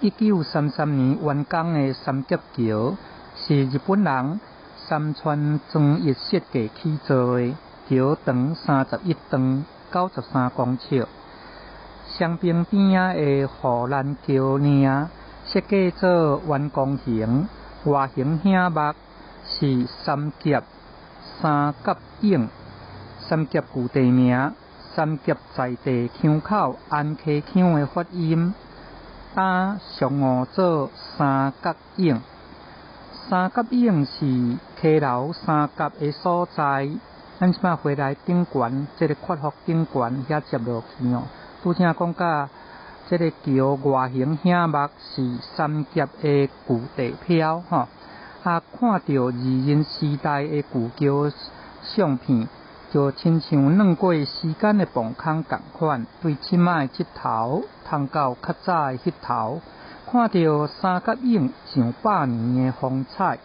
1933年完工的三峽橋是日本人三川莊一設計起造的，橋長31丈，93公尺。雙爿邊仔的護欄橋嶺設計做圓弓形，外形醒目，是三峽三角湧。三峽舊地名，三峽在地腔口安溪腔的發音，今俗誤做三角湧。三角湧是溪流三峽的所在。咱這擺回來頂懸，這个闊福頂懸遐接落去哦。拄才講甲這个橋外形醒目，是三峽的舊地標吼。啊，看著二人時代的舊橋相片，就親像轉過時間的磅空仝款，對這擺的這頭通到較早的彼頭，看著三角湧上百年的風采。